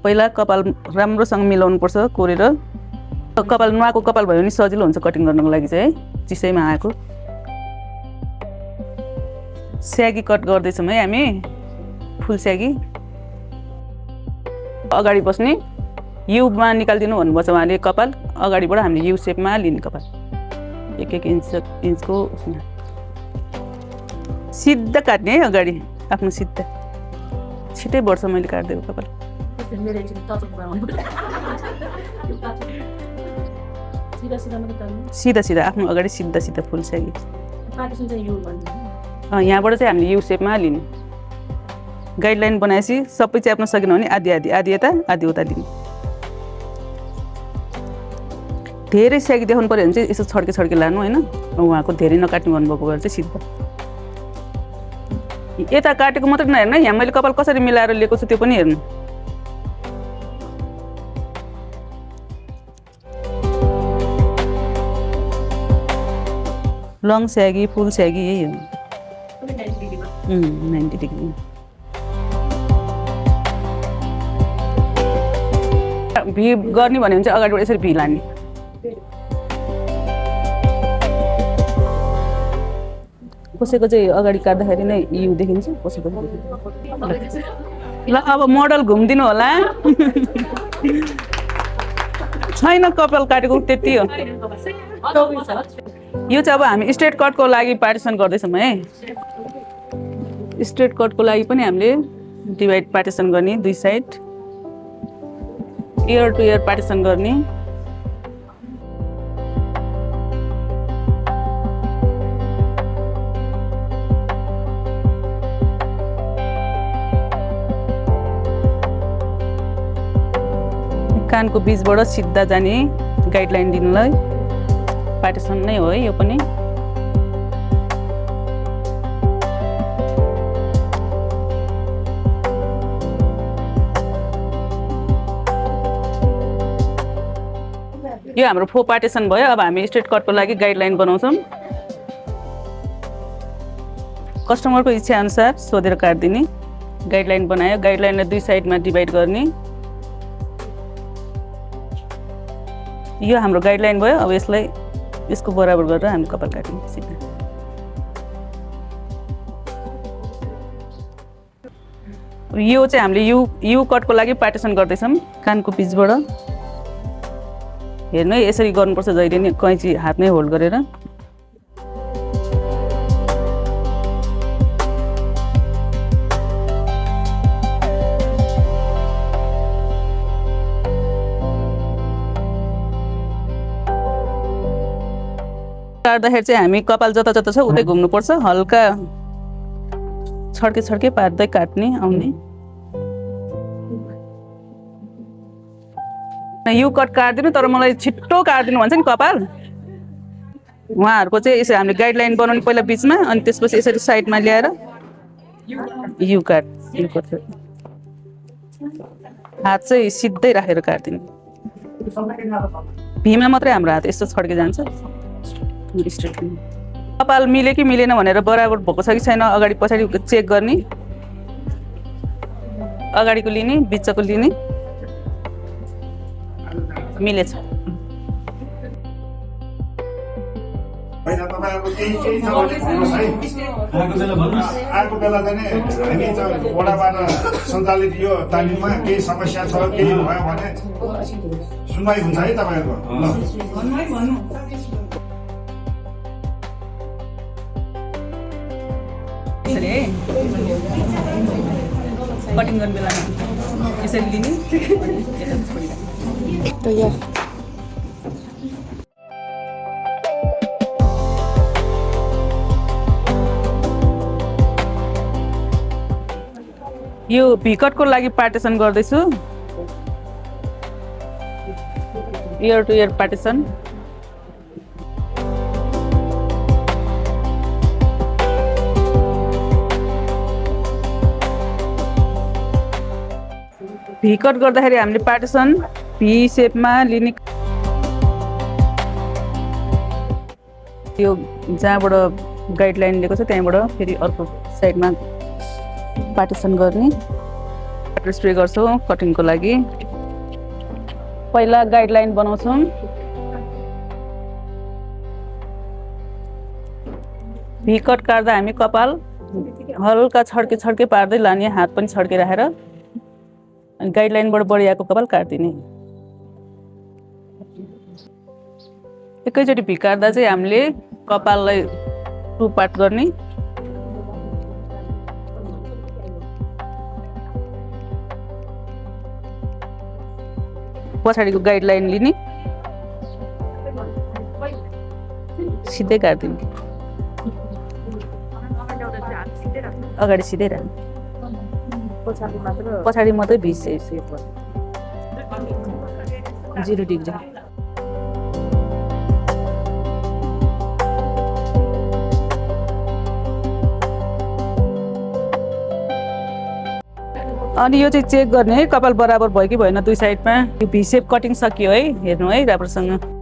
पहिला कपाल राम्रोसँग मिलाउनुपर्छ कोरेर कपाल नुहाएको कपाल भयो भने सजिलो हुन्छ कटिङ गर्नको लागि चाहिँ है चिसैमा आएको स्यागी कट गर्दैछौँ है हामी फुल स्यागी अगाडि बस्ने युमा निकालिदिनु भन्नुभएको छ उहाँले कपाल अगाडिबाट हामीले यु सेपमा लिने कपाल एक इन्चको सिधा काट्ने है अगाडि आफ्नो सिधा छिटै बढ्छ मैले काट्दिएको कपाल सिधा सिधा आफ्नो अगाडि सिधा सिधा फुल स्यागी यहाँबाट चाहिँ हामीले यु सेपमा लिने गाइडलाइन बनाएपछि सबै च्याप्न सकेन भने आधी आधी आधी यता आधी उता लिने धेरै स्यागी देखाउनु पऱ्यो भने चाहिँ यसो छड्के छड्के लानु होइन उहाँको धेरै नकाट्नु भन्नुभएको भएर चाहिँ सिधा यता काटेको मात्रै नहेर्नु यहाँ मैले कपाल कसरी मिलाएर लिएको छु त्यो पनि हेर्नु लङ स्यागी फुल स्यागी यही हो 90 डिग्री भी गर्ने भन्यो भने चाहिँ अगाडिबाट यसरी भी लाने कसैको चाहिँ अगाडि काट्दाखेरि नै यु देखिन्छ कसैको ल अब मोडल घुम्दिनु होला छैन कपाल काटेको त्यति हो यो चाहिँ अब हामी स्ट्रेट कटको लागि पार्टिसन गर्दैछौँ है स्ट्रेट कटको लागि पनि हामीले डिभाइड पार्टिसन गर्ने दुई side year two year partition गर्ने कानको बीचबाट सिधा जाने गाइडलाइन दिनुलाई पार्टिसन नै हो है यो पनि यो हाम्रो 4 पार्टिसन भयो अब हामी स्ट्रेट कटको लागि गाइडलाइन बनाउँछौँ कस्टमरको इच्छा अनुसार सोधेर काट्दिने गाइडलाइन बनायो गाइडलाइनलाई दुई साइडमा डिभाइड गर्ने यो हाम्रो गाइडलाइन भयो अब यसलाई यसको बराबर गरेर हामी कपाल काट्ने सिधा यो चाहिँ हामीले यु कटको लागि पार्टिसन गर्दैछौँ कानको बीचबाट हेर्नु है यसरी गर्नुपर्छ जहिले नि कैँची हातमै होल्ड गरेर काट्दाखेरि चाहिँ हामी कपाल जता जता छ उतै घुम्नुपर्छ हल्का छड्के छड्के पार्दै काट्ने आउने यु कट काट्दिनु तर मलाई छिट्टो काट्दिनु भन्छ नि कपाल उहाँहरूको चाहिँ यसरी हामीले गाइडलाइन बनाउने पहिला बिचमा अनि त्यसपछि यसरी साइडमा ल्याएर यु कट हात चाहिँ सिधै राखेर काट्दिनु भीमा मात्रै हाम्रो हात यस्तो छड्के जान्छ कपाल मिल्यो कि मिलेन भनेर बराबर भएको छ कि छैन अगाडि पछाडि चेक गर्ने अगाडिको लिने बिचको लिने मिलेछ आएको बेला चाहिँ हामी वडाबाट सञ्चालित यो तालिममा केही समस्या छ केही भयो भने सुनवाई हुन्छ है तपाईँहरूको कटिङ गर्ने बेलामा यसरी लिने यो भिकटको लागि पार्टिसन गर्दैछु इयर टु इयर पार्टिसन भिकट गर्दाखेरि हामीले पार्टिसन भी सेपमा लिने यो जहाँबाट गाइडलाइन दिएको छ त्यहाँबाट फेरि अर्को साइडमा पार्टिसन गर्ने वाटर स्प्रे गर्छौँ कटिङको लागि। पहिला गाइडलाइन बनाउँछौँ। भी कट काट्दा हामी कपाल हल्का छड्के छड्के पार्दै लाने, हात पनि छड्के राखेर, अनि गाइडलाइनबाट बढी आएको कपाल काट्दिने। एकैचोटि भी काट्दा चाहिँ हामीले कपाललाई 2 पार्ट गर्ने। पछाडिको गाइडलाइन लिने, सिधै काट्दिने, अगाडि सिधै राख्ने, पछाडि मात्रै भी सेप 0 डिग्री। अनि यो चाहिँ चेक गर्ने है कपाल बराबर भयो कि भएन दुई साइडमा। यो भी सेप कटिङ सकियो है, हेर्नु है राम्रोसँग।